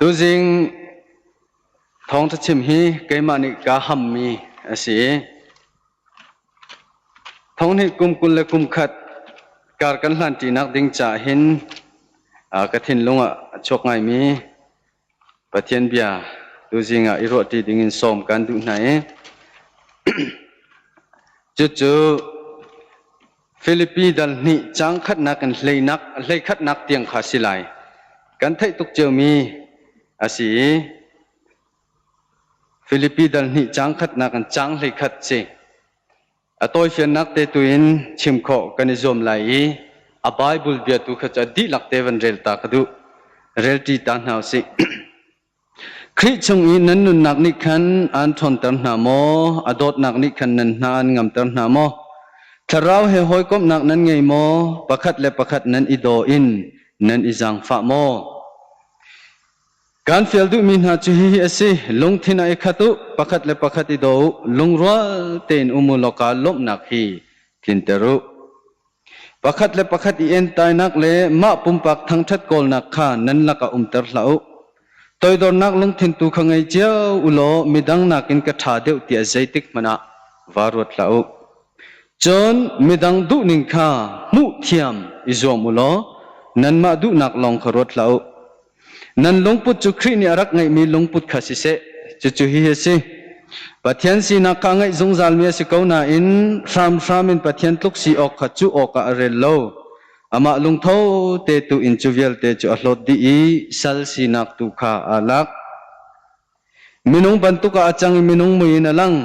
Tuzing thawngṭha chim hi keimah nih kaa hammi a si i thonghnih kum 21 kar kan hlanṭinak ding caah hin ka thinlung ah a chuak ngaimi Pathian bia tuzing ah i ruahṭi dingin sawm kan duh hna i cucu Filipi dal hnih caang khatnak in hleinak hleikhatnak tiang kha si lai. Kan theih tuk ciomi a si i Filipi dal hnih caang khatnak in caang 11 si. A tawifiannak te tu in chim khawh kan i zuam lai i a Bible bia tu kha cu a dihlak te van rel ta ka duh. Relṭi ta hna usih. Khrih chung i nan nunnak nih khan aan ṭhawnter hna maw? A dawtnak nih khan nan hna an ngamter hna maw? Thlarau he hawikomhnak nan ngei maw? Pakhat le pakhat nan i daw in nan i zaangfah maw? Kaan fial duhmi hna cu hihi a si, lungthin ah i khat u, pakhat le pakhat i daw u, lungrual tein um u law kaa lawmhnak hi tlinter u. Pakhat le pakhat i entainak le mah pumpak thangṭhat kawlnak kha nan lakah umter hlah u. Toidornak lungthin tu kha ngei cio u law midang nakin ka ṭha deuh tiah zeitik hmanh ah vaa ruat hlah u. Cun midang duhning kha hmuh thiam i zuam u law nanmah duhnak lawng kha ruat hlah u. Nan lungput cu Khrih nih a rak ngeihmi lungput kha siseh, cucu hihi a si. Pathian sinak kha a ngeih zungzalmi a si ko nain hramhram in Pathian tluk si awk kha cuh awkah a rel lo. Amah lungtho te tu in cu vialte cu a hlawt dih i sal sinak tu kha aa lak. Minung bantuk ah a cang i minung mui in a lang.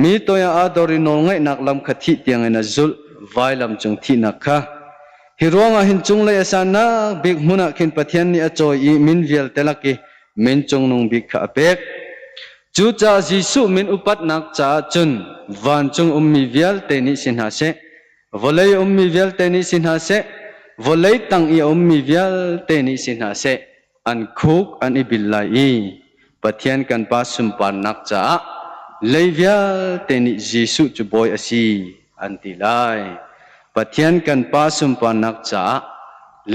Mi toi ah aa dor i nawlngaihnak lam kha thih tiangin a zulh, vailam cung thihnak kha. Hi ruangah hin cunglei a sannak bik hmun ah khin Pathian nih a cawi i min vialte lak i min cungnung bik kha a pek. Cucaah Jesuh min upatnak caah cun vancung ummi vialte nih si hna seh, vawlei ummi vialte nih si hna seh, vawlei tang i a ummi vialte nih si hna seh, an khuk an i bil lai i Pathian kan Pa sunparnak caah lei vialte nih Jesuh cu Bawi a si an ti lai. Pathian kan Pa sunparnak caah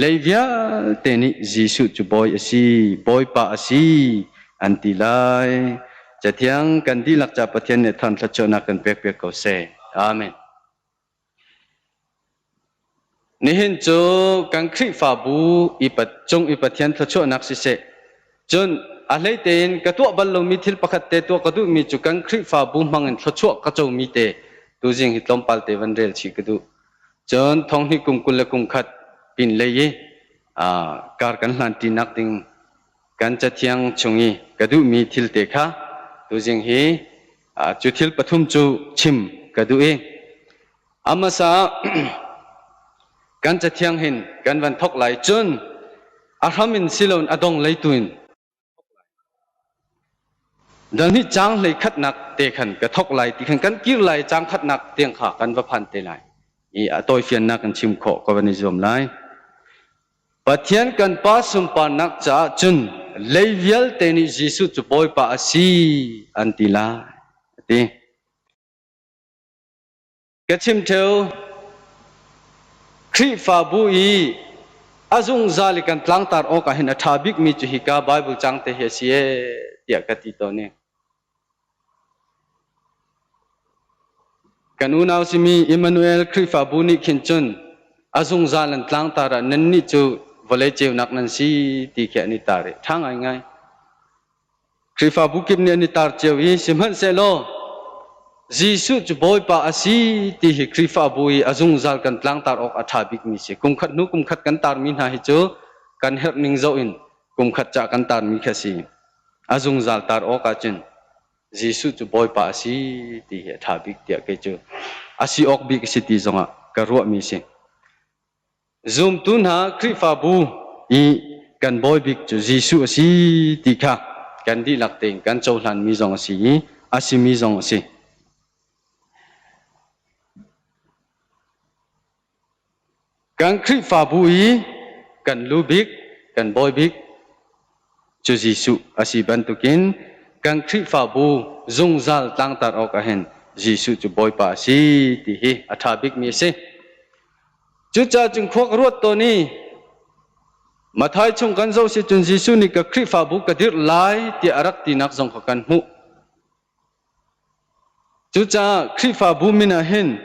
lei vialte nih Jesuh cu Bawi a si, Bawipa a si an ti lai. Cathiang kan dihlak ca Pathian nih thon thluachuahnak kan pek piak ko seh. Amen. Nihin cu kan Khrihfabu i cung i Pathian thluachuahnak siseh, cun a hlei tein ka tuah bal lomi thil pakhat te tuah ka duhmi cu kan Khrihfabu hmang in thluachuah ka comi te tuzing hi tlawmpal te van rel chih ka duh. Cun thonghnih kum 21 pin lei i kar kan hlan ṭinak ding kan cathiang chung i ka duhmi thil te kha tuzing hi cu thil pathum cu chim ka duh i A hmasa ah kan cathiang hin kan van thawk lai cun a hram in siloin a dong lei tu in dal nih caang hlei khatnak te khan ka thawk lai ti khan kan kir lai caang khatnak tiang kha kan va phan te lai i a tawifiannak kan chim khawh ka van i zuam lai. Pathian kan Pa sunparnak caah cun lei vialte nih Jesuh cu Bawipa a si an ti lai a ti. Ka chim ṭheo, Khrihfabu i a zungzal i kan tlangtar awk ah hin a ṭha bikmi cu hika Bible cang te hi a si ee tiah ka ti tawn i kan unau simi Emmanuel Khrihfabu nih khin cun a zungzal an tlangtar ah nannih cu vawlei ceunak nan si ti khi an i tar i ṭha ngaingai. Khrihfabu kip nih an i tar cio i sihmanhsehlaw Jesuh cu Bawipa a si ti hi Khrihfabu i a zungzal kan tlangtar awk a ṭha bikmi si. Kumkhat hnu kumkhat kan tarmi hna hi cu kan herh ning zoh in kumkhat ca kan tarmi kha si. A zungzal tar awk ahcun Jesuh cu Bawipa a si ti hi a ṭha bik tiah kei cu a si awk bik a si ti zongah ka ruahmi si. Zumtu hna Khrihfabu i kan bawi bik cu Jesuh a si ti kha kan dihlak tein kan cohlanmi zong a si i a simi zong a si. Kan Khrihfabu i kan lu bik, kan bawi bik cu Jesuh a si bantukin kan Khrihfabu zungzal tlangtar awk ahhin Jesuh cu Bawipa a si ti hi a ṭha bikmi a si. Cucaah cun khua ka ruat tawn i Matthai chung kan zoh si cun Jesuh nih ka Khrihfabu ka dirh lai tiah a rak tinak zong kha kan hmuh. Cucaah Khrihfabu min ah hin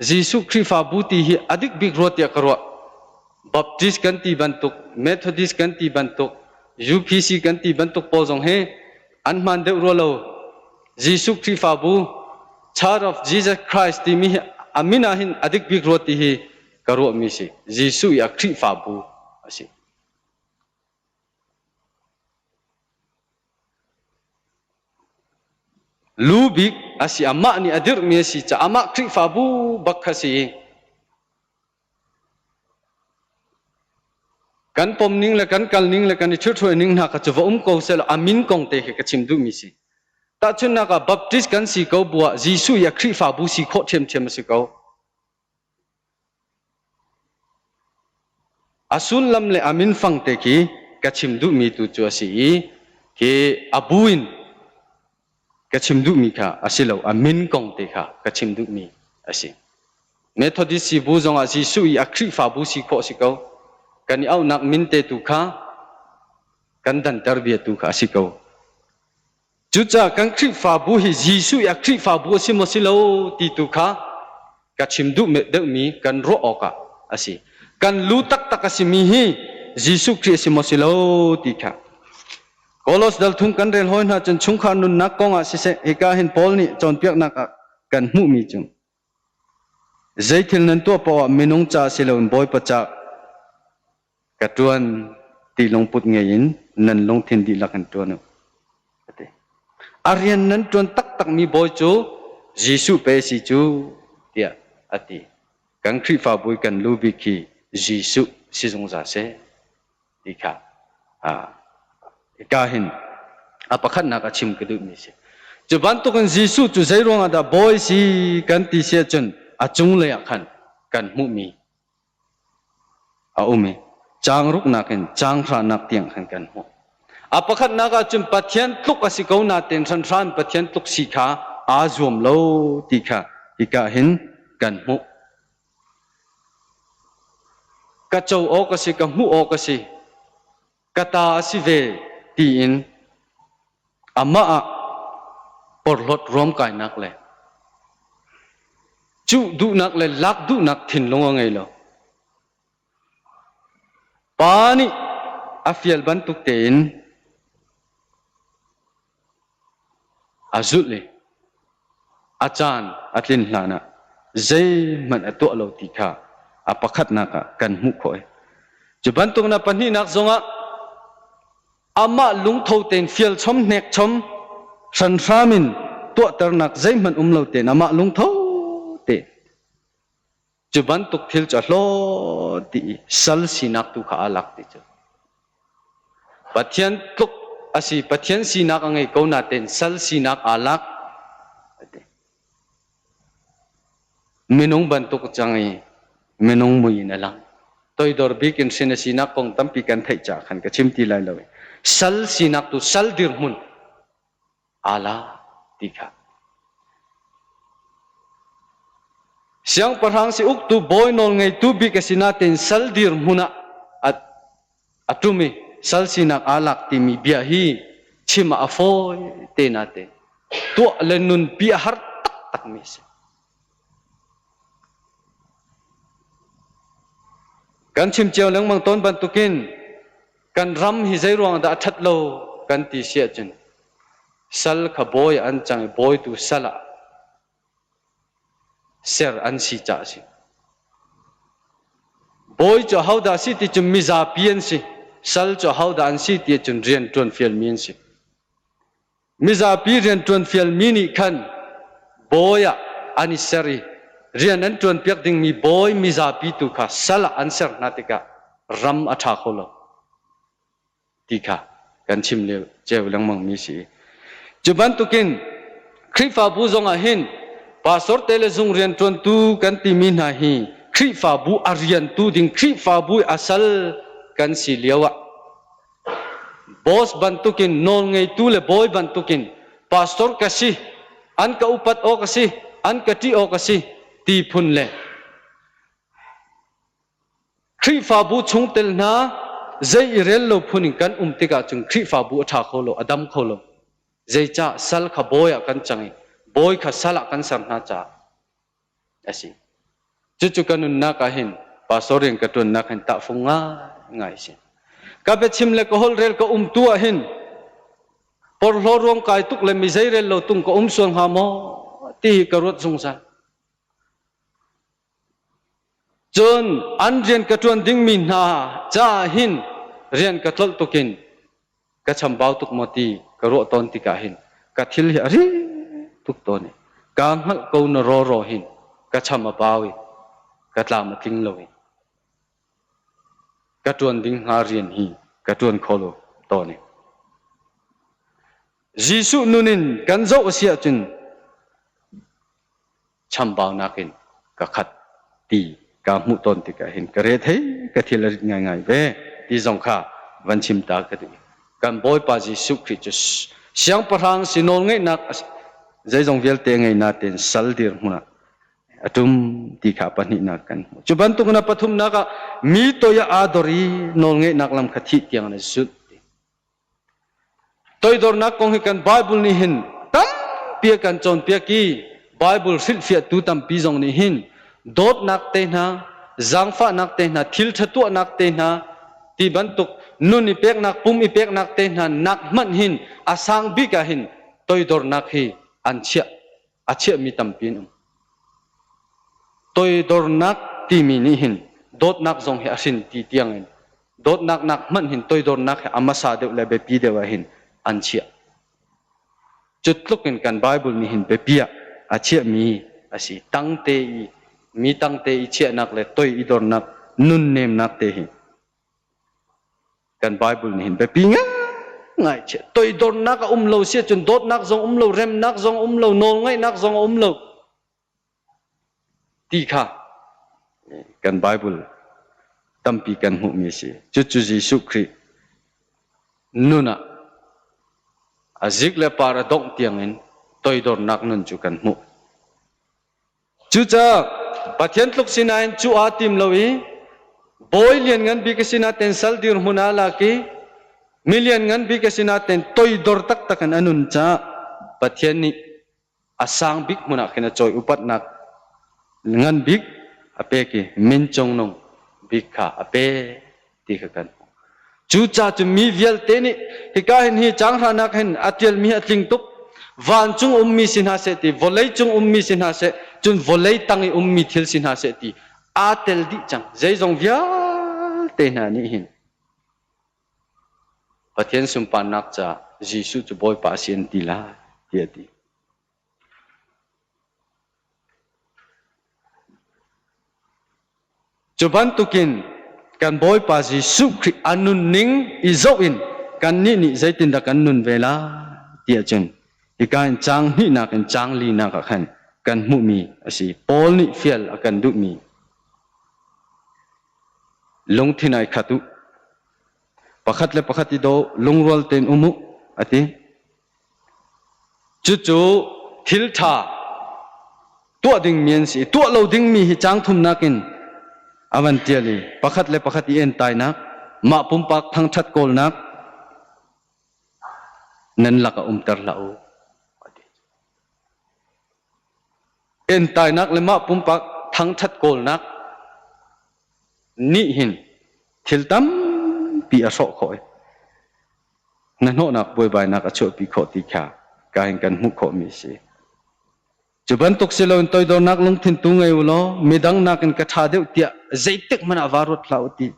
Jesuh Khrihfabu ti hi a dik bik rua tiah ka ruah. Baptist kan ti bantuk, Methodist kan ti bantuk, UPC kan ti bantuk pawl zong hi an hmaan deuh rua lo. Jesuh Khrihfabu, Church of Jesus Christ timi hi a min ah hin a dik bik rua ti hi ka ruahmi si. Jesuh i a Khrihfabu a si. Lu bik a si amah nih a dirhmi a si caah amah Khrihfabu bak kha si. Kan pom ning le kan kal ning le kan i ṭhithruai ning hna kha cu va um ko sehlaw a min kong te khi ka chim duhmi si. Tahchunhnak ah Baptist kan si ko bu ah Jesuh i a Khrihfabu si khawh ṭhiamṭhiam a si ko. A sullam le a minfang te khi ka chim duhmi tu cu a si i khi a bu in ka chim duhmi kha a si lo, a min kong te kha ka chim duhmi a si. Methodist sibu zongah Jesuh i a Khrihfabu si khawh si ko. Kan i auhnak min te tu kha kan danter bia tu kha a si ko. Cucaah kan Khrihfabu hi Jesuh i a Khrihfabu a si maw si lo ti tu kha ka chim duh deuhmi kan ruah awkah a si. Kan lu taktak a simi hi Jesuh Khrih a si maw si lo ti kha. Kolos dal thung kan rel hawi hna cun chungkhar nunnak kong ah siseh hika hin Paul nih cawnpiaknak ah kan hmuhmi cu zeithil nan tuah paoh ah minung ca si loin Bawipa ca ka ṭuan ti lungput ngei in nan lungthin dihlak in ṭuan u. A ti. A rian nan ṭuan taktakmi bawi cu Jesuh pe si cu tiah a ti. Kan Khrihfabu i kan lu bik hi Jesuh si zungzal seh ti kha hika hin a pakhatnak a chim ka duhmi si. Cu bantukin Jesuh cu zei ruangah dah bawi si kan ti si ahcun a cunglei ah khan kan hmuhmi a um i caang ruknak in caang hranak tiang khan kan hmuh. A pakhatnak ahcun Pathian tluk a si ko nain hranhran Pathian tluk si kha aa zuam lo ti kha hika hin kan hmuh. Ka co awk a si, ka hmuh awk a si, ka ta a si ve tiin amah ah porhlawt ruamkainak le cuh duhnak le lak duhnak thinlung a ngei lo. Pa nih a fial bantuk tein A zulh i a caan a tlin hlanah zeihmanh a tuah lo ti kha a pakhatnak ah kan hmuh khawh i cu bantuk na pahnihnak zongah amah lungtho tein fial chom hnek chom hranhram in tuahternak zeihmanh um lo tein amah lungtho te Cu bantuk thil cu a hlawt dih i sal sinak tu kha aa lak ti cu. Pathian tluk a si, Pathian sinak a ngei ko natein sal sinak aa lak. Minung bantuk cang i minung mui in a lang. Toidor bik in hrin a sinak kong tampi kan theih caah khan ka chim ti lai lo. Sal sinak tu sal dirhmun aa la ti kha. Siangpahrang si uktu bawi nawlngeitu bik a si nain sal dirhmun ah a ṭum i sal sinak aa lak timi bia hi chim ah a fawi te natein tuah le nunpi a har taktakmi a si. Kan chim cio lengmang tawn bantukin kan ram hi zei ruang dah a ṭhat lo kan ti si ahcun sal kha bawi an cang i bawitu sal ah ser an si caah a si. Bawi cu ahodah a si ti cu mizapi an si. Sal cu ahodah an si ti cun rian ṭuan fialmi an si. Mizapi rianṭuan fialmi nih khan bawi ah an i ser i rian an ṭuanpiak dingmi bawi mizapi tu kha sal ah an ser hna tikah ram a ṭha kho lo ti kha kan chim lio ceu lengmangmi si. Cu bantukin Khrihfabu zongah hin pastor te le zung rianṭuantu kan timi hna hi Khrihfabu a riantu ding Khrihfabu i a sal kan si lio ah Boss bantukin nawlngeitu le bawi bantukin pastor ka si, an ka upat awk a si, an ka ṭih awk a si ti phun le Khrihfabu chungtel hna, zei i rel lo phun in kan um tikah cun Khrihfabu a ṭha kho lo, a dam kho lo. Zeicah sal kha bawi ah kan cang i bawi kha sal ah kan ser hna caah a si. Cucu ka nunnak ah hin pastor rian ka ṭuannak hin tahfung ngaingai a si. Ka biachim le ka holhrel ka umtu ah hin porhlaw ruang kai tuk le mi zeirel lo tung ka um sual hnga maw ti hi ka ruat zungzal. Cun an rian ka ṭuan dingmi hna caah hin rian ka tlolh tukin ka chambau tuk maw ti ka ruah tawn tikah hin ka thil hi a ri tuk tawn i kaa hngalh ko na rawraw hin ka cham a bau i ka tlam a tling lo i ka ṭuan ding hnga rian hi ka ṭuan kho lo tawn i Jesuh nun in kan zoh a si ahcun chambaunak in ka khat ti kaa hmuh tawn tikah hin ka re thei ka thil a rit ngaingai ve ti zong kha van chim ta ka duh. Kan Bawipa Jesuh Khrih cu siangpahrang si nawl ngeihnak zeizong vialte ngei natein sal dirhmun ah a ṭum ti kha pahnihnak kan hmuh. Cu bantuk na pathumnak ah mi toi ah aa dor i nawlngeihnak lam kha thih tiang na zulh. Toidornak kong hi kan Bible nih hin tampi a kan cawnpiak i Bible hrilhfiahtu tampi zong nih hin dawtnak te hna, zaangfahnak te hna, thil ṭha tuahnak te hna ti bantuk nun i peknak, pum i peknak te hna nak hmanh hin a sang bik ah hin toidornak hi an chiah, a chiahmi tampi an um. Toidornak timi nih hin dawtnak zong hi a hrin ti tiangin dawtnak nak hmanh hin toidornak hi a hmasa deuh le biapi deuh ah hin an chiah. Cu tluk in kan Bible nih hin biapi ah a chiahmi a si. Tangte i mi tangte i chiahnak le toi i dornak nunnemnak te hi kan Bible nih hin biapi ngai chiah. Toidornak a um lo si ahcun dawtnak zong um lo, remnak zong um lo, nawlngaihnak zong a um lo ti kha kan Bible tampi kan hmuhmi a si. Cucu Jesuh Khrih nun ah a zik le par a dongh tiangin toidornak nun cu kan hmuh. Cucaah Pathian tluk sinain cu aa tim lo i bawi lianngan bik a sinaten sal dirhmun aa lak i mi lianngan bik a sinaten toidor taktak in a nun caah Pathian nih a sang bik hmun ah khin a cawi upatnak ngan bik a pek i min cungnung bik kha a pek ti kha kan hmuh. Cucaah cu mi vialte nih hika hin hi caang hranak hin a ṭialmi hi a tling tuk. Vancung ummi si hna seh ti, vawlei cung ummi si hna seh, cun vawlei tang i ummi thil si hna seh ti aa tel dih cang. Zeizong vialte hna nih hin Pathian sunparnak caah Jesuh cu Bawipa a si an ti lai, tiah a ti. Cu bantukin kan Bawipa Jesuh Khrih a nunning i zoh in kannih nih zeitindah kan nun ve lai ti ahcun hika in caang hnihnak in caang linak ah khan kan hmuhmi a si. Paul nih fial a kan duhmi lungthin ai khat u. Pakhat le pakhat i daw lungrual tein um u a ti. Cucu thil ṭha tuah dingmi an si i tuah lo dingmi hi caang thumnak in a van ṭial i pakhat le pakhat i entainak, mah pumpak thangṭhat kawlnak nan lakah umter hlah u. Entainak le mah pumpak thangṭhat kawlnak nih hin thil tampi a hrawh khawh i hnahnawhnak buaibainak a chuahpi khawh ti kha ka in kan hmuh khawhmi a si. Cu bantuk si loin toidornak lungthin tu ngei u law midang nakin ka ṭha deuh tiah zeitik hmanh ah vaa ruat hlah u ti.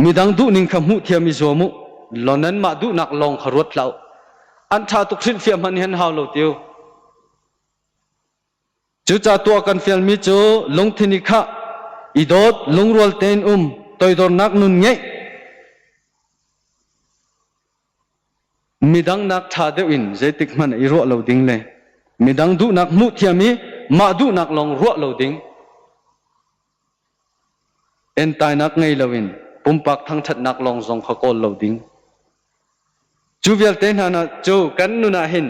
Midang duhning kha hmuh thiam i zuam u law nanmah duhnak lawng kha ruat hlah u. An ṭha tuk hrilhfiah hmanh hi an hau lo tiu. Cucaah tuah kan fialmi cu lungthin i khah, i dawt, lungrual tein um, toidornak nun ngeih, midang nak ṭha deuh in zeitik hmanh i ruah lo ding le midang duhnak hmuh thiam i mah duhnak lawng ruah lo ding, entainak ngei loin pumpak thangṭhatnak lawng zong kha kawl lo ding. Cu vialte hna na cu kan nun ah hin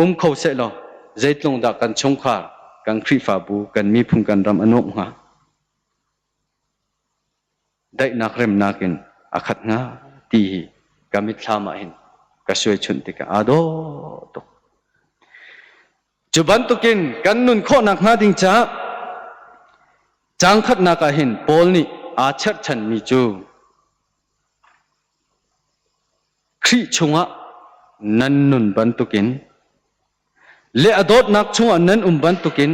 um kho sehlaw zeitlung dah kan chungkhar, kan Khrihfabu, kan miphun, kan ram a nuamh hnga? Daihnak remnak in a khat hnga ti hi ka mitthlam ah hin ka suai chunh tikah aa dawh tuk. Cu bantukin kan nun khawhnak hnga ding caah caang khatnak ah hin Paul nih aa cherhchanmi cu Khrih chungah nan nun bantukin le a dawtnak chungah nan um bantukin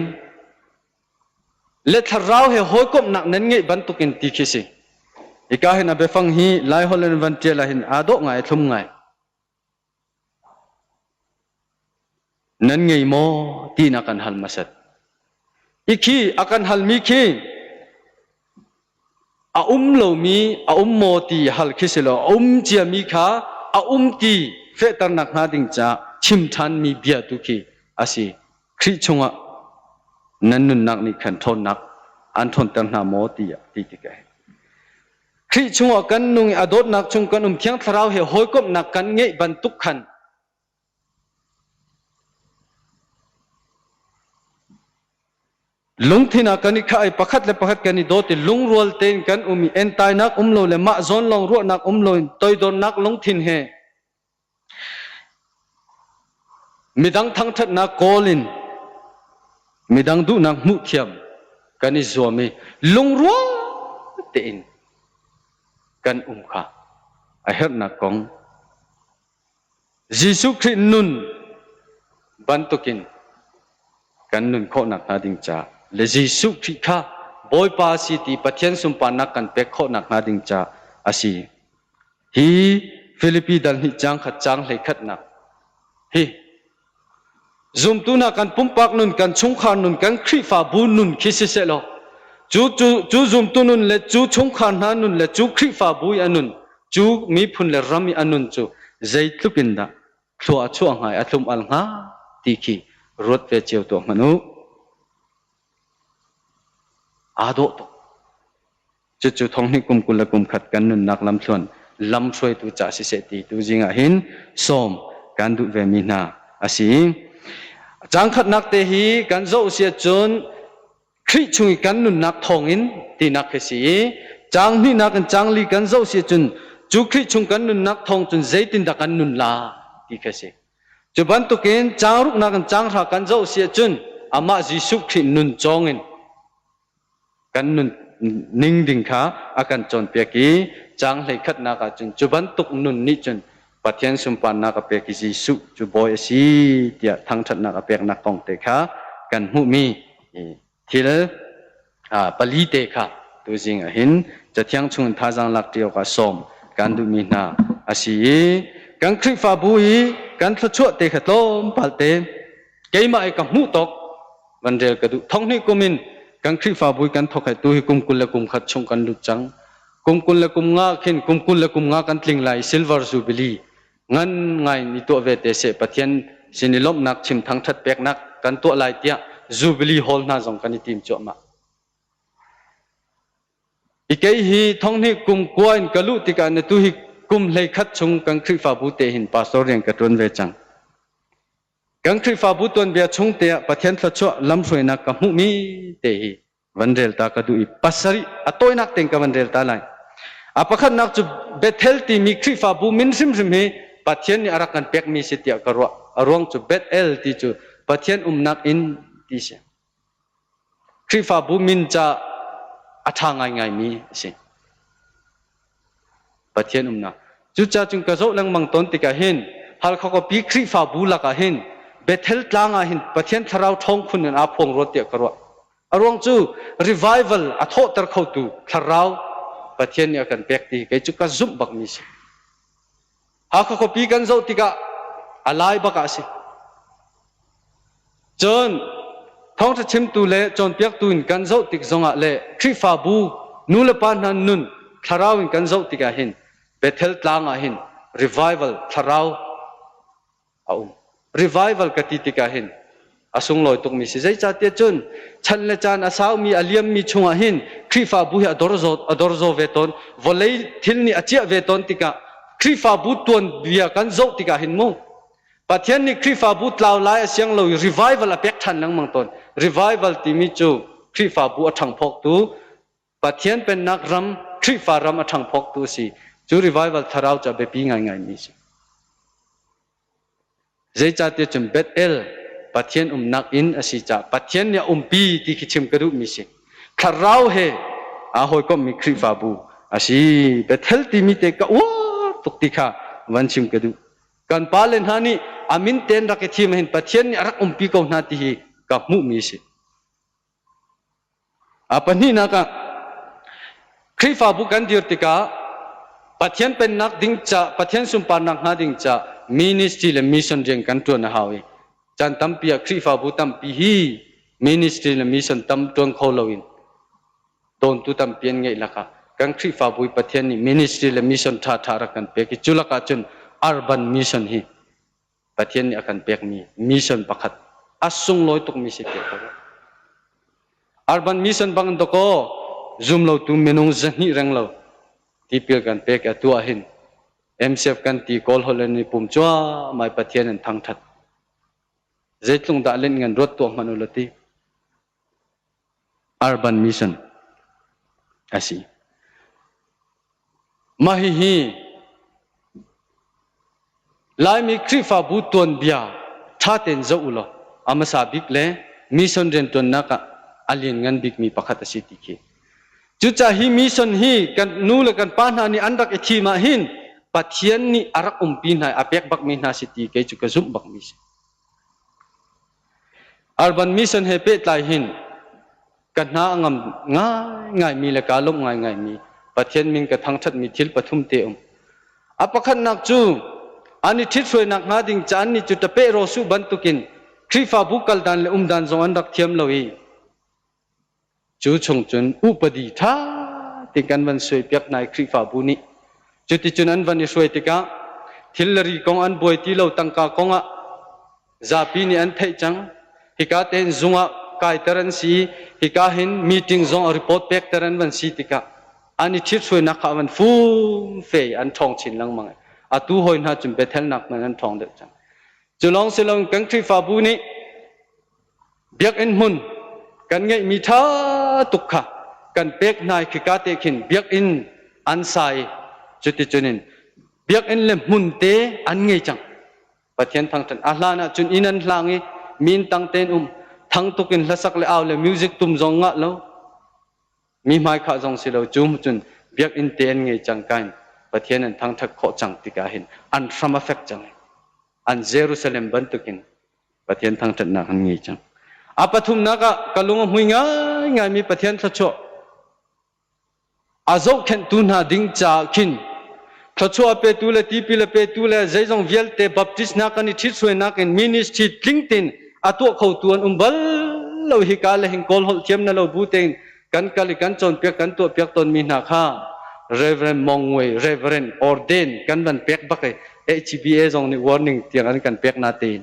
le thlarau he hawikomhnak nan ngeih bantukin ti khi si. Hika hin a biafang hi Laiholh in van ṭial ahhin aa dawh ngai, a thlum ngai. Nan ngei maw tiin a kan hal hmasat. Hi khi a kan halmi khi a um lomi a um maw ti hal khi si lo, a um ciami kha a um ti fehternak hnga ding caah chim ṭhanmi bia tu khi a si. Khrih chungah nan nunnak nih khan ṭhawnnak aan ṭhawnter hna maw tiah ti tikah Khrih chungah kan nung i a dawtnak chung kan um Thiang Thlarau he hawikomhnak kan ngeih bantuk khan lungthin ah kan i khah i pakhat le pakhat kan i dawt i lungrual tein kan um i entainak um lo le mah zawn lawng ruahnak um loin toidornak lungthin he Midang thangṭhatnak kawl in midang duhnak hmuh thiam kan i zuam i lungrual tein kan um kha a herhnak kong Jesuh Khrih nun bantukin kan nun khawhnak hnga ding ca le Jesuh Khrih kha Bawipa a si ti Pathian sunparnak kan pek khawhnak hnga ding ca a si. Hi Filipi dal hnih caang khat caang hleikhatnak hi zumtu hna kan pumpak nun, kan chungkhar nun, kan Khrihfabu nun khi siseh law cu, cu, cu zumtu nun le cu chungkhar hna nun le cu Khrihfabu i a nun, cu miphun le ram i a nun cu zeitluk in dah thlua a chuah hnga i a thlum al hnga ti khi ruat ve cio tuah hmanh u. Aa dawh tuk. Cucu thonghnih kum 20 le kum khat kan nunnak lamthluan lamhruaitu ca siseh ti tu zing ah hin sawm kan duh ve mi hna a si. Caang khatnak te hi kan zoh si ahcun Khrih chung i kan nunnak thawngin tinak khi si i caang hnihnak in caang li kan zoh si ahcun cu Khrih chung kan nunnak thawng cun zeitindah kan nun la ti khi si. Cu bantukin caang ruknak in caang hra kan zoh si ahcun amah Jesuh Khrih nun cawng in kan nun ning ding kha a kan cawnpiak i caang hleikhatnak ah cun cu bantuk nun nih cun Pathian sunparnak a pek i Jesuh cu bawi a si tiah thangṭhatnak a peknak kong te kha kan hmuhmi thil pali te kha tuzing ah hin Cathiang chung in thazaang lak ṭi awkah sawm kan duhmi hna a si i kan Khrihfabu i kan thluachuah te kha tlawmpal te keimah i ka hmuh tawk van rel ka duh. Thonghnih kum in kan Khrihfabu kan thawk hai tu hi kum 20 le kum khat chung kan lut cang. Kum 20 le kum nga khin kum 20 le kum nga kan tling lai silver jubilee ngan ngai ni tuah ve te seh Pathian sin i lawmhnak chim thangthat peknak kan tuah lai tiah jubilee hall hna zong kan i tim cuahmah. I kei hi thonghnih kum kua in ka luh tikah na tu hi kum hlei khat chung kan Khrihfabu te hin pastor rian ka ṭuan ve cang. Kan Khrihfabu tuanbia chung te ah Pathian thluachuah lamhruainak ka hmuhmi te hi van rel ta ka duh i pasarih a tawinak tein ka van rel ta lai. A pakhatnak cu Bethel timi Khrihfabu min hrimhrim hi Pathian nih a rak kan pekmi si tiah ka ruah. A ruang cu Bethel ti cu Pathian umnak inn ti si. Khrihfabu min ca a ṭha ngaingaimi a si. Pathian umnak. Cucaah cun ka zoh lengmang tawn tikah hin Halkha khuapi Khrihfabu lakah hin Bethel tlang ah hin Pathian thlarau ṭhawng khun in aa phuang rua tiah ka ruah. A ruang cu revival a thawhter khotu thlarau Pathian nih a kan pek ti kei cu ka zumh bakmi si. Hakha khuapi kan zoh tikah a lai bak ah a si. Cun thawngṭha chimtu le cawnpiaktu in kan zoh tik zongah le Khrihfabu nu le pa hna nun thlarau in kan zoh tikah hin Bethel tlang ah hin revival thlarau a um. Revival ka ti tikah hin a sunglawi tukmi si. Zeicahtiah cun chan le caan a saumi a liammi chungah hin Khrihfabu hi a dorzaw a dorzaw ve tawn. Vawlei thil nih a ciah ve tawn tikah Khrihfabu tuanbia kan zoh tikah hin mu Pathian nih Khrihfabu tlau lai a siang lo i revival a pek ṭhan lengmang tawn. Revival timi cu Khrihfabu a ṭhangphawktu Pathian Pennak ram. Khrihfa ram a ṭhangphawktu a si. Cu revival thlarau cu a biapi ngaingaimi a si. Zeicahtiah cun Bethel Pathian umnak inn a si caah Pathian nih a umpi ti khi chim ka duhmi si. Thlarau he aa hawikomhmi Khrihfabu a si. Bethel timi te ka uar tuk ti kha van chim ka duh. Kan pale hna nih a min tein rak i thim hin Pathian nih a rak umpi ko hna ti hi ka hmuhmi a si. A pahnihnak ah Khrihfabu kan dir tikah Pathian pennak ding ca Pathian sunparnak hnga ding ca ministry le mission rian kan ṭuan a hau i caan tampi ah Khrihfabu tampi hi ministry le mission tam ṭuan kho loin dawntu tampi an ngeih lakah kan Khrihfabu i Pathian nih ministry le mission ṭhaṭha rak kan pek i cu lakah cun urban mission hi Pathian nih a kan pekmi mission pakhat a sunglawi tukmi si tiah ka ruah. Urban mission bang dakaw zum lotu minung zahnih reng lo tipil kan pek a tuah hin MCF kan ti kawl holh in pum cuahmah i Pathian an thangthat. Zeitlung dah len ngan ruat tuah hmanh u la ti. Urban mission a si. Mah hihi Laimi Khrihfabu tuanbia ṭha tein zoh u law a hmasa bik le mission rianṭuannak ah a lianngan bikmi pakhat a si ti khi. Cucaah hi mission hi kan nu le kan pa hna nih an rak i thim ah hin Pathian nih a rak umpi hna i a pek bakmi hna si ti kei cu ka zumh bakmi si. Urban mission he pehtlai hin ka hna a ngam ngaingaimi le kaa lawmh ngaingaimi Pathian min ka thangṭhatmi thil pathum te um. A pakhatnak cu an i ṭhithruainak hnga ding ca annih cu ṭapeh rawsuh bantukin Khrihfabu kaldan le umdan zong an rak thiam lo i cu chung cun upadi ṭha tein kan van suaipiak hna i Khrihfabu nih cuticun an van i hruai tikah thil le ri kong an buai ti lo tangka kong ah zapi nih an theih cang. Hika tein zung ah kaiter an si i hika hin meeting zong a report pekter an van si tikah an i ṭhithruainak kha a van fumfe i an ṭhawng chin lengmang i atu hawi hna cun Bethel nak hmanh an ṭhawng deuh cang. Cu lawng si loin kan Khrihfabu nih biakinn hmun kan ngeihmi ṭha tuk kha kan pek hna i khika te khin biakinn an sa i cuticun in biakinn le hmun te an ngei cang. Pathian thangṭhat a hlan ah cun inn an hlang i min tang tein um thang tuk in hlasak le au le music tum zong ngah lo mi hmai khah zong si lo cu cun biakinn te an ngei cang kain Pathian an thangṭhat khawh cang tikah hin an hram a fek cang an Jerusalem bantukin Pathian thangṭhatnak an ngei cang a pathumnak ah ka lung a hmui ngaingaimi Pathian thluachuah A zohkhenhtu hna ding caah khin thluachuah petu le tipil a petu le zeizong vialte baptist hna kan i ṭhithruainak in ministry tling tein a tuah khotu an um bal lo hika le hin kawl holh thiam na lo bu tein kan kal i kan cawnpiak kan tuahpiak tawnmi hna kha Reverend Mongwe Reverend ordain kan van pek bak i HBA zong nih warning tiang an kan pek na tein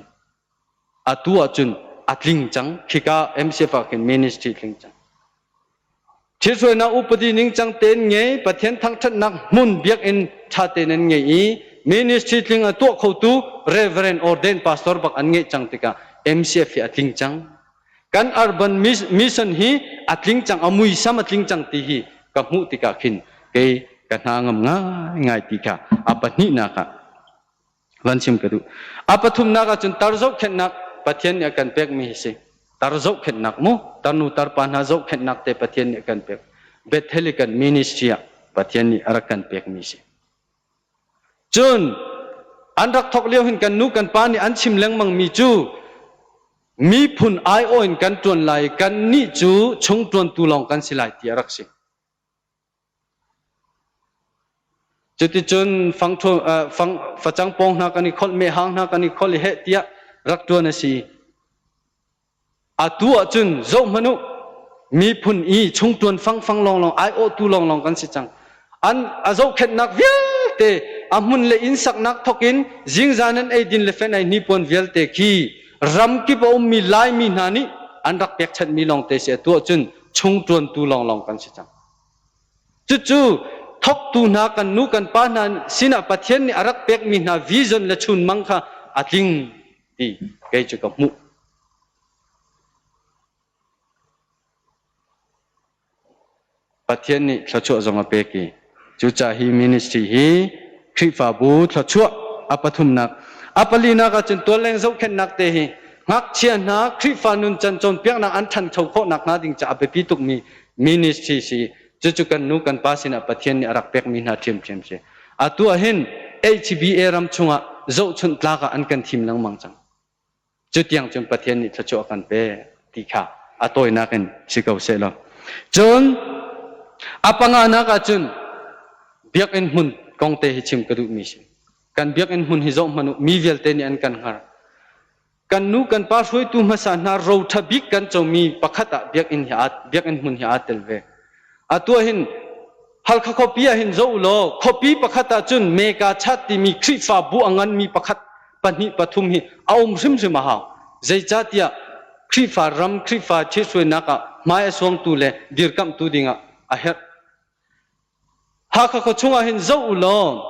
atu ahcun a tling cang khika MCF ah khin ministry tling cang Thilsuainak upadi ningcang tein ngei, Pathian thangṭhatnak hmun biakinn ṭha tein an ngei i ministry tling a tuah khotu Reverend ordained pastor bak an ngeih cang tikah MCF hi a tling cang. Kan urban mission hi a tling cang, a muisam a tling cang ti hi ka hmuh tikah khin kei ka hna ngam ngaingai ti kha a pahnihnak ah van chim ka duh. A pathumnak ahcun tar zohkhenhnak Pathian nih a kan pekmi hi si. Tar zohkhenhnak mu, tarnu tarpa hna zohkhenhnak te Pathian nih a kan pek. Bethel i kan ministry ah Pathian nih a rak kan pekmi si. Cun an rak thok lio hin kan nu kan pa nih an chim lengmang mi cu miphun aiawh in kan ṭuan lai kan nih cu chung ṭuantu lawng kan si lai ti a rak si. Cuticun fang, facang pawng hna kan i kholh, mehhang hna kan i kholh i heh tiah rak ṭuan a si. Atu ahcun zohhmanh u, miphun i chungṭuan fangfang lawnglawng, aiawhtu lawnglawng kan si cang. An a zohkhenhnak vialte, a hmun le inn saknak thawk in zingzan an eidin le fenh ei hnipuan vialte khi ramkip a ummi Laimi hna nih an rak pekchanhmi lawngte si. Atu ahcun chungṭuantu lawnglawng kan si cang. Cucu thawktu hna kan nu kan pa hna sinah Pathian nih a rak pekmi hna vision le chunmang kha a tling ti kei cu ka hmuh. Pathian nih thluachuah zong a pek i cucaah hi ministry hi Khrihfabu thluachuah a pathumnak a palinak ahcun tualleng zohkhenhnak te hi ngakchia hna Khrihfa nuncan cawnpiaknak an ṭhancho khawh nakhnga ding caah a biapi tukmi ministry si. Cucu kan nu kan pa sinah Pathian nih a rak pekmi hna ṭhiamṭhiam si. Atu ah hin HBA ram chungah zohchunh tlak ah an kan thim lengmang cang. Cutiang cun Pathian nih thluachuah a kan pek ti kha a tawinak in si ko seh law. Cun a panganak ah cun biakinn hmun kong te hi chim ka duhmi si. Kan biakinn hmun hi zoh hmanh u, mi vialte nih an kan hngar. Kan nu kan pa hruaitu hmasa hna ro ṭha bik kan comi pakhat ah biakinn hi aa, biakinn hmun hi aa tel ve. Atu ah hin Halkha khuapi ah hin zoh u law khuapi pakhat ah cun mega chat timi Khrihfabu a nganmi pakhat pahnih pathum hi a um hrimhrim a hau. Zeicahtiah Khrihfa ram Khrihfa ṭhithruainak ah hmai a suangtu le dirkamhtu dingah a herh. Hakha khua chungah hin zoh u law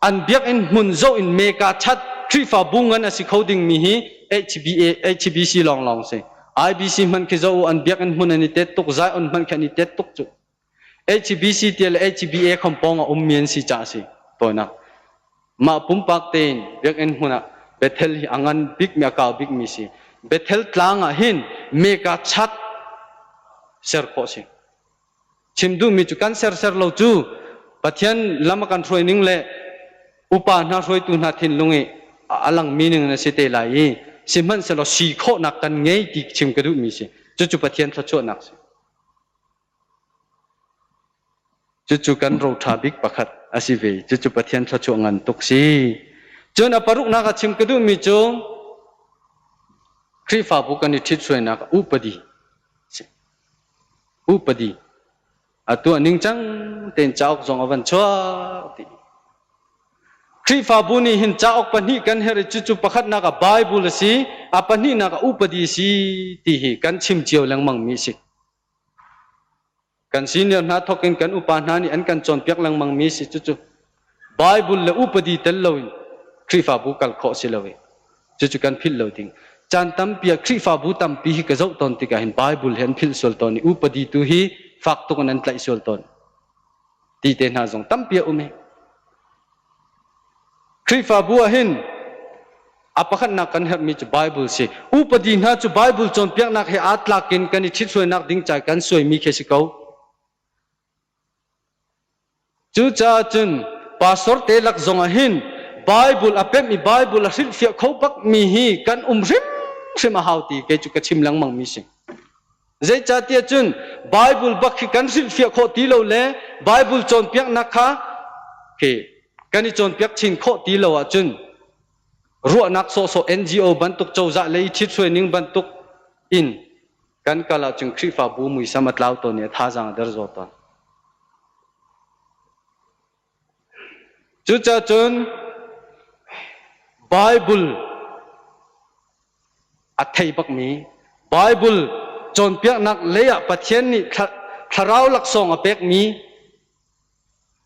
an biakinn hmun zoh in mega chat Khrihfabu ngan a si kho dingmi hi HBA, HBC lawnglawng si. IBC hmanh khi zoh u an biakinn hmun an i tet tuk, Zion hmanh khi an i tet tuk cu. HBC tia le HBA khompawng a ummi an si caah a si tawinak. Mah pumpak tein biakinn hmun ah Bethel hi a ngan bikmi a kau bikmi si. Bethel tlang ah hin mega chat ser khawh si. Chim duhmi cu kan ser ser lo cu Pathian lam a kan hruai ning le upa hna hruaitu hna thinlung i a langmi ning in a si te lai i sihmanhsehlaw si khawhnak kan ngei ti chim ka duhmi si. Cucu Pathian thluachuahnak si. Cucu kan roṭha bik pakhat a si ve. Cucu Pathian thluachuah ngan tuk si. Cun a paruknak a chim ka duhmi cu Khrihfabu kan i ṭhithruainak upadi si. Upadi a tuah ningcang tein cauk zong a van chuak dih. Khrihfabu nih hin cauk pahnih kan herh i cucu pakhatnak ah Bible a si, a pahnihnak ah upadi a si ti hi kan chim cio lengmangmi a si. Kan senior hna thawk in kan upa hna nih an kan cawnpiak lengmang mi si cucu Bible le upadi tel loin Khrihfabu kal khawh si lo i cucu kan philh lo ding. Caan tampi ah Khrihfabu tampi hi ka zoh tawn tikah hin Bible hi an philh sual tawn i upadi tu hi fak tuk in an tlaih sual tawn. Ti te hna zong tampi a um i Khrihfabu ah hin a pakhatnak kan herhmi cu Bible si. Upadi hna cu Bible cawnpiaknak he aa tlak in kan i ṭhithruainak ding ca kan suaimi khi si ko. Cucaah cun pastor te lak zong ah hin Bible a pemh i Bible a hrilhfiah kho bakmi hi kan um hrimhrim a hau ti kei cu ka chim lengmangmi si. Zeicahtiah cun Bible bak khi kan hrilhfiah khawh ti lo le Bible cawnpiaknak kha khi kan i cawnpiak chin khawh ti lo ahcun ruahnak sawhsawh NGO bantuk cozah lei ṭhithruai ning bantuk in kan kal ahcun Khrihfabu muisam a tlau tawn i a thazaang a der zaw tawn. Cucaah cun Bible a thei bakmi Bible cawnpiaknak lei ah Pathian nih thlarau laksawng a pekmi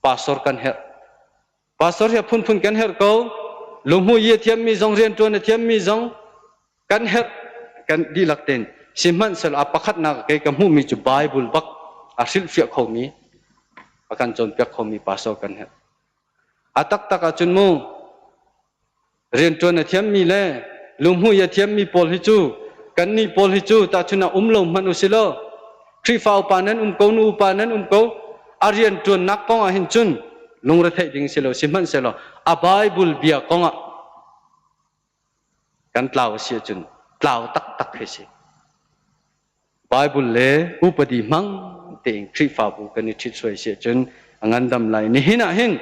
pastor kan herh. Pastor hi a phunphun kan herh ko. Lunghmui i a thiammi zong rianṭuan a thiammi zong kan herh kan dihlak tein. Sihmanhsehlaw a pakhatnak kei ka hmuhmi cu Bible bak a hrilhfiah khomi a kan cawnpiak khomi pastor kan herh. A taktak ahcun mu rianṭuan a thiammi le lunghmui a thiammi pawl hi cu kannih pawl hi cu tahchun ah um lo hmanh u si law Khrihfa upa nan um ko nu upa nan um ko a rianṭuannak kong ah hin cun lungretheih ding si lo sihmanhsehlaw a Bible bia kong ah kan tlau a si ahcun tlau taktak khi si. Bible le upadi hmang tein Khrihfabu kan i ṭhithruai si ahcun a ngandam lai. Nihin ah hin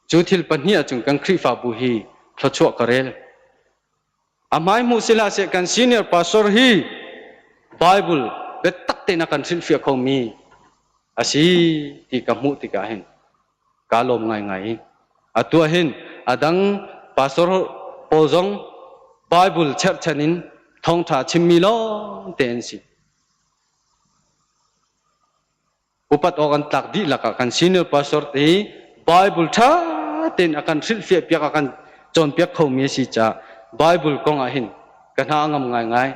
Cu thil pahnih ahcun kan Khrihfabu hi thluachuah ka rel. A hmai hmuh si hlah seh kan senior pastor hi Bible biatak tein a kan hrilhfiah khomi a si ti ka hmuh tikah hin kaa lawm ngaingai. Atu ah hin a dang pastor pawl zong Bible cherhchan in thawngṭha chimmi lawng te an si. Upat awk an tlak dihlak ah kan senior pastor te hi Bible ṭha tein a kan hrilhfiah piak a kan cawnpiak khomi a si caah Bible kong ah hin ka hna a ngam ngaingai.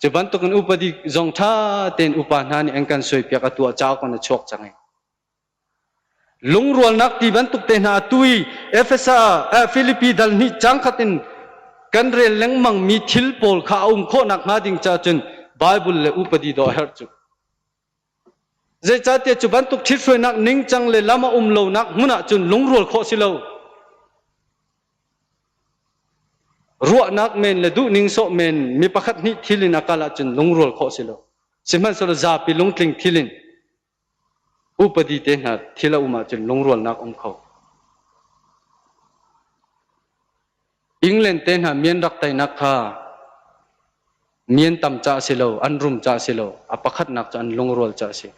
Cu bantukin upadi zong ṭha tein upa hna nih an kan suaipiak a tuah cauk in a chuak cang i lungrualnak ti bantuk te hna atu i Efesa Filipi dal hnih cang khat in kan rel lengmang mi thil pawl kha a um khawhnak hnga ding ca cun Bible le upadi dawh a herh cu. Zeicahtiah cu bantuk ṭhithruainak ningcang le lam a um lonak hmun ah cun lungrual khawh si lo. Ruahnak men le duhning sawh men mi pakhat hnih thil in a kal ahcun lungrual khawh si lo. Sihmanhsehlaw zapi lungtling thil in upadi te hna thil a um ahcun lungrualnak um kho. England te hna mian rak teinak kha mian tam ca si lo, an rum ca si lo, a pakhatnak cu an lungrual ca si.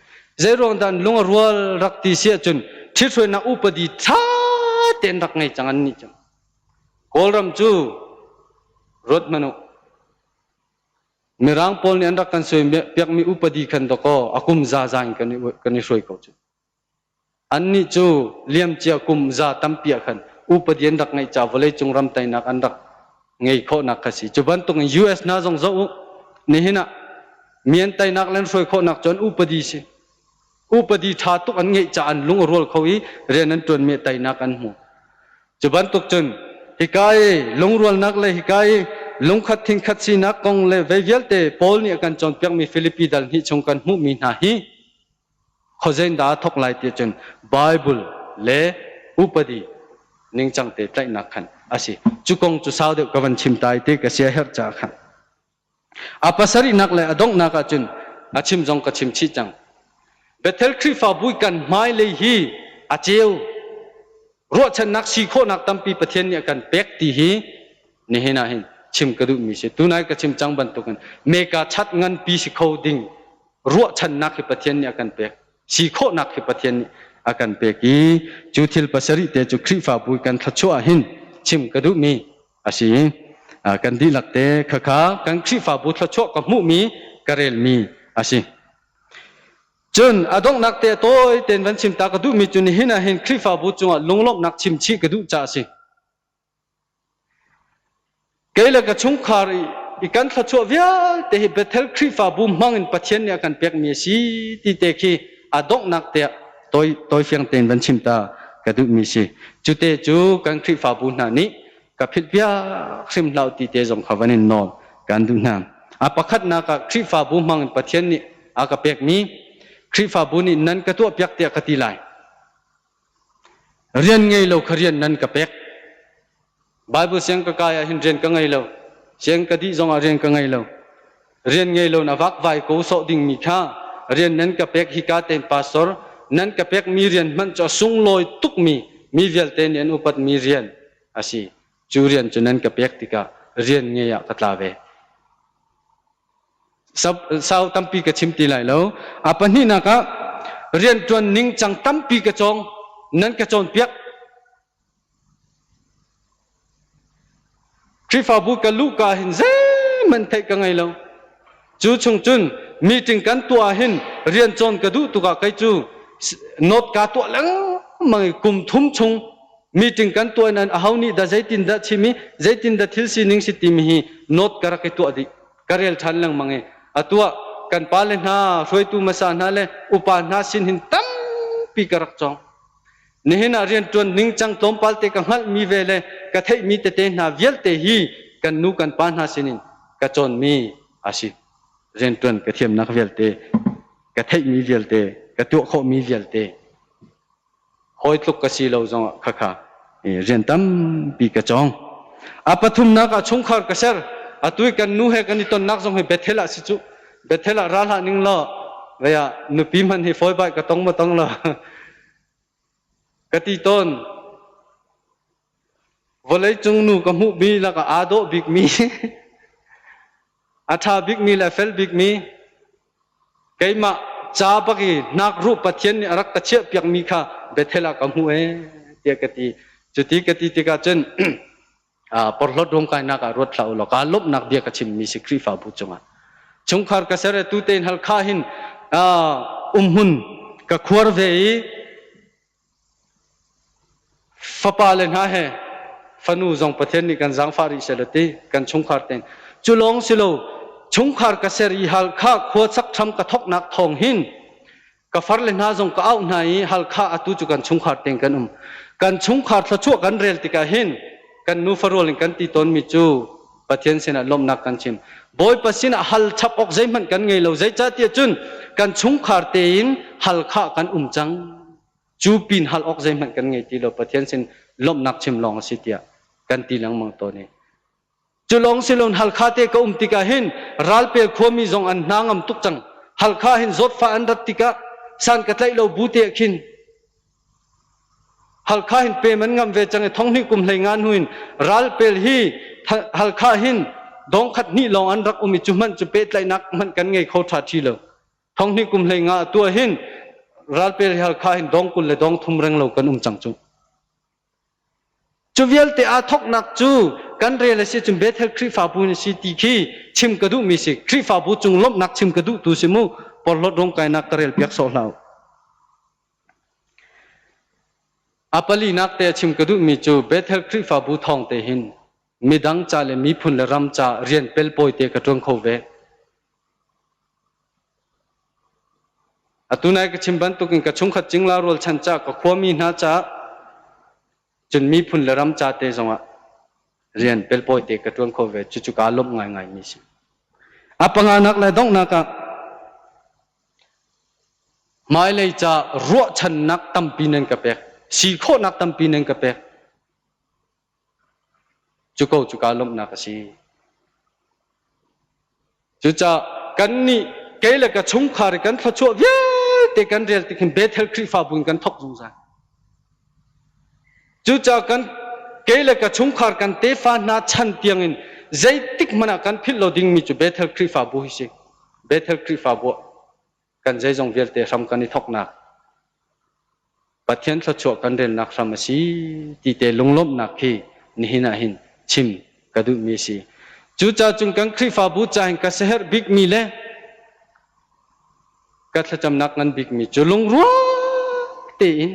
Zeiruang dah an lung a rual rak ti si ahcun ṭhithruainak upadi ṭha tein rak ngei cang an nih cang. Kawlram cu ruat hmanh u. Mirang pawl nih an rak kan suai piakmi upadi khan dakaw a kum zaza in kan i hruai ko cu. Annih cu liamcia kum za tampi ah khan upadi an rak ngeih caah vawleicung ram teinak an rak ngei khawhnak kha si. Cu bantuk in US hna zong zoh u. Nihin ah mi an teinak le an hruai khawhnak cu an upadi si. Upadi ṭha tuk an ngeih caah an lung a rual kho i rian an ṭuanmi teinak an hmu. Cu bantuk cun hika i lungrualnak le hika i lungkhat thingkhat sinak kong le vei vialte Paul nih a kan cawnpiakmi Filipi dal hnih chung kan hmuhmi hna hi Khuazein dah aa thawk lai ti ahcun Bible le upadi ningcang te tlaihnak khan a si. Cu kong cu sau deuh ka van chim tai ti ka sia herh caah khan. A pasarihnak le a donghnak ahcun a chim zong ka chim chih cang. Bethel Khrihfabu kan hmailei hi a ceu. Ruahchannak si khawhnak tampi Pathian nih a kan pek ti hi nihin ah hin chim ka duhmi si. Tunai ka chim cang bantukin meka chat nganpi si kho ding ruahchannak hi Pathian nih a kan pek. Si khawhnak hi Pathian nih a kan pek i cu thil pasarih te cu Khrihfabu kan thluachuah ah hin chim ka duhmi a si. Kan dihlak te khakha kan Khrihfabu thluachuah ka hmuhmi ka relmi a si. Cun a donghnak te tawi tein van chim ta ka duhmi cu nihin ah hin Khrihfabu cungah lunglawmhnak chim chih ka duh caah a si. Kei le ka chungkhar i kan thluachuah vialte hi Bethel Khrihfabu hmang in Pathian nih a kan pekmi a si ti te khi a donghnak te ah tawi tawi fiang tein van chim ta ka duhmi si. Cute cu kan Khrihfabu hna nih ka philh piak hrim hlah ti te zong kha van in nawl kan duh hna. A pakhatnak ah Khrihfabu hmang in Pathian nih a ka pekmi Khrihfabu nih nan ka tuah piak tiah ka ti lai. Rian ngei lo kha rian nan ka pek. Bible siang ka kai ah hin rian ka ngei lo. Siang ka dih zong ah rian ka ngei lo. Rian ngei lo na vakvai ko sawh dingmi kha rian nan ka pek hika tein pastor nan ka pekmi rian hmanh cu a sunglawi tukmi mi vialte nih an upatmi rian a si. Cu rian cu nan ka pek tikah rian ngei ah ka tla ve. Sau tampi ka chim ti lai lo. A pahnihnak ah rianṭuan ningcang tampi ka cawng nan ka cawnpiak. Khrihfabu ka luhka hin zeihmanh theih ka ngei lo. Cu chung cun meeting kan tuah ah hin rian cawn ka duh tuk ah kei cu note kaa tuah lengmang i kum thum chung meeting kan tuah nain aho nih dah zeitin dah chim i zeitin dah thil sining si timi hi note ka rak i tuah dih. Ka rel ṭhan lengmang i atu ah kan pale hna hruaitu hmasa hna le upa hna sin hin tampi ka rak cawng. Nihin ah rianṭuan ningcang tlawmpal te ka hngalhmi ve le ka theihmi tete hna vialte hi kan nu kan pa hna sinin ka cawnmi a si. Rianṭuan ka thiamnak vialte, ka theihmi vialte, ka tuah khawhmi vialte hawi tluk ka si lo zongah khakha rian tampi ka cawng. A pathumnak ah chungkhar ka ser. Atu i kan nu he kan i tonnak zong hi Bethel ah si cu. Bethel ah ra hlah ning law, vei ah nupi hmanh hi fawi bai ka tong ma tong lo. Ka ti tawn. Vawleicung nu ka hmuhmi lakah aa dawh bikmi, a ṭha bikmi le a fel bikmi, keimah ca bak i hnakruh Pathian nih a rak ka chiahpiakmi kha Bethel ah ka hmuh ee tiah ka ti. Cuti ka ti tikah cun porhlawt ruamkainak ah ruat hlah u law kaa lawmhnak bia ka chimmi si Khrihfabu cungah. Chungkhar ka ser i tu tein Halkha hin umhmun ka khuar ve i Fapa le hna he fanu zong Pathian nih kan zaangfah rih seh ti kan chungkhar tein. Cu lawng si lo. Chungkhar ka ser i Halkha khua sak hram ka thoknak thawng hin ka farle hna zong ka auh hna i Halkha atu cu kan chungkhar tein kan um. Kan chungkhar thluachuah kan rel tikah hin kan nufa rual in kan ti tawnmi cu Pathian sinah lawmhnak kan chim. Bawipa sinah hal chap awk zeihmanh kan ngei lo. Zeicahtiah cun kan chungkhar tein Halkha kan um cang. Cu pin hal awk zeihmanh kan ngei ti lo. Pathian sin lawmhnak chim lawng a si tiah kan ti lengmang tawn i Cu lawng si loin Halkha te ka um tikah hin ralpel khuami zong an hna ngam tuk cang. Halkha hin zawtfah an rat tikah san ka tlaih lo bu te ah khin Halkha hin pem an ngam ve cang i thonghnih kum hlei nga hnu in ralpel hi Halkha hin dong khat hnih lawng an rak um i cu hmanh cu pehtlaihnak hmanh kan ngei kho ṭha ṭhi lo. Thonghnih kum hlei nga tuah hin ralpel hi Halkha hin dong 20 le dong 30 reng lo kan um cang cu. Cu vialte aa thawknak cu kan rel a si cun Bethel Khrihfabu in a si ti khi chim ka duhmi si. Khrihfabu cung lawmhnak chim ka duh tu si mu. Porhlawt rungkainak ka rel piak sawh hlah u. A palinak te a chim ka duhmi cu Bethel Khrihfabu thawng te hin midang ca le miphun le ram ca rian pelpawi te ka ṭuan kho ve. Atu nai ka chim bantukin ka chungkhat cingla rualchan ca, ka khuami hna ca, cun miphun le ram ca te zongah rian pelpawi te ka ṭuan kho ve. Cucu kaa lawmh ngaingaimi si. A panganak le donghnak ah hmailei ca ruahchannak tampi nan ka pek, si khawhnak tampi nan ka pek. Cu ko cu kaa lawmhnak a si. Cucaah kannih kei le ka chungkhar i kan thluachuah vialte kan rel tik hin Bethel Khrihfabu in kan thawk zungzal. Cucaah kan kei le ka chungkhar kan tefa hna chan tiangin zeitik hmanh ah kan philh lo dingmi cu Bethel Khrihfabu hi si. Bethel Khrihfabu ah kan zeizong vialte hram kan i thawknak Pathian thluachuah kan relnak hram a si ti te lunglawmhnak khi nihin ah hin chim ka duhmi a si. Cucaah cun kan Khrihfabu ca hin ka siaherh bikmi le ka thlacamnak ngan bikmi cu lungrual tein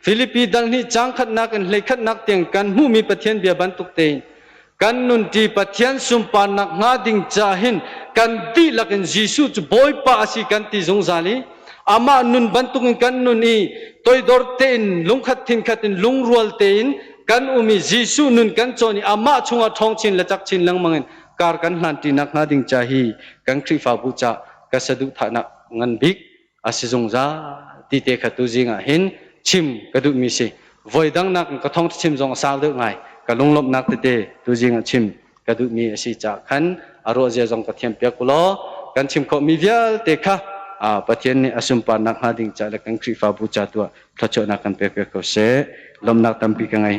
Filipi dal hnih caang khatnak in hlei khatnak tiang kan hmuhmi Pathian bia bantuk tein kan nunṭi Pathian sunparnak hnga ding ca hin kan dihlak in Jesuh cu Bawipa a si kan ti zungzal i amah nun bantukin kan nun i toidor tein lungkhat thinkhat in lungrual tein kan um i Jesuh nun kan cawn i amah chungah ṭhawng chin le cak chin lengmang in kar kan hlanṭinak hnga ding ca hi kan Khrihfabu ca ka saduhthahnak ngan bik a si zungzal ti te kha tu zing ah hin chim ka duhmi si. Voi dang nak ka thawng chim zong a sau deuh ngai. Ka lunglawmhnak tete tu zing ah chim ka duhmi a si caah khan a ruah zia zong ka thiam piak ulaw kan chim khawhmi vialte kha Pathian nih a sunparnak hnga ding ca le kan Khrihfabu ca tu ah thluachuahnak kan pek piak ko seh. Lawmhnak tampi ka ngei.